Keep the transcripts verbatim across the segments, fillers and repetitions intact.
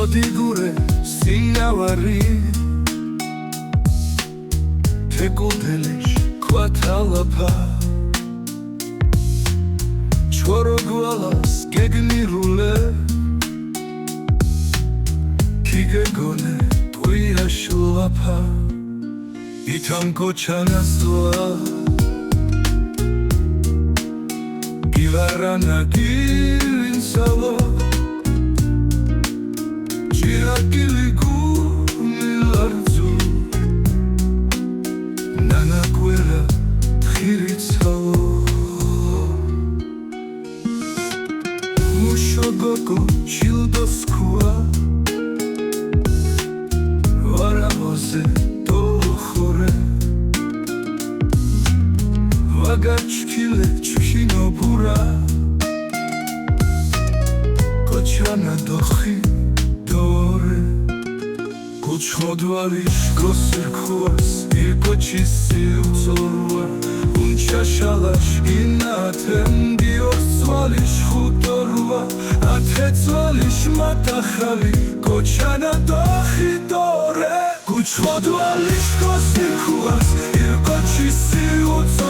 ܕܝܓܘܪܐ ܣܝܢܒܪܝ، ܬܩܘܕ ܠܝܫ ܟܘܬ ܠܦܐ. ܟܘܪܘܓ ܘܠܐ ܣܓܓܢܝ ܪܘܠܐ، ܟܝ ܓܓܘܢܐ ܛܘܝܐ ܫܘܠܦܐ. ܝܬܡ ܩܘܟܢܐ ܣܘܐ، ܓܝܒܪܢܐ ܕܝܠܝܢ ܣܒܐ. ܓܝܪܐ ܓܝܠܝ ܓܘ ܡܝܠܪܙܘ، ܢܢܐ ܩܘܝܪܐ ܕܚܝܪܝ ܨܒܐ. ܡܘܫܘ ܓܘ ܟܝܠ ܕܘܣ ܟܘܐ، ܘܪܐ ܒܙܐ ܕܘ ܚܘܪܐ، ܘܓܪܫ ܟܝܠܐ ܟܟܝܢ ܒܘܪܐ، ܩܘܟܢܐ ܕܘܚܝ ܕܘܪܐ. ܩܘܟ ܚܘܕܒܠܝܫ ܟܘܣܝܪ ܟܘܪܣ، ܝܪ ܩܘܟܝ ܣܝ ܘܙܘܪܒܐ، ܘܢܟܐ ܫܠܫ ܓܢܐ ܬܢܕܝ، ܐܘܪܙ ܙܒܠܝܫ ܚܘܬ ܕܘܪܒܐ، ܐܬܐ ܙܒܠܝܫ ܡܬܚܠܝ، ܩܘܟܢܐ ܕܘܚܝ ܕܘܪܐ. ܩܘܟ ܚܘܕܒܠܝܫ ܟܘܣܝܪ ܟܘܪܣ، ܝܪ ܩܘܟܝ ܣܝ ܘܙܘܪܒܐ، ܘܢܟܐ ܫܠܫ ܓܢܐ ܬܢܕܝ،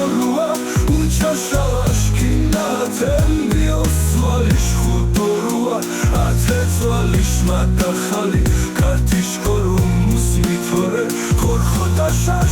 ܐܘܪܙ ܙܒܠܝܫ ܚܘܬ ܕܘܪܒܐ، ܐܬܐ ܙܒܠܝܫ ܡܬܚܠܝ، ܟܪܬܝܫ ܩܘܪܘܢ ܡܘܣܡܝ ܬܘܪܐ، ܚܘܪ ܚܘܬ ܫܪ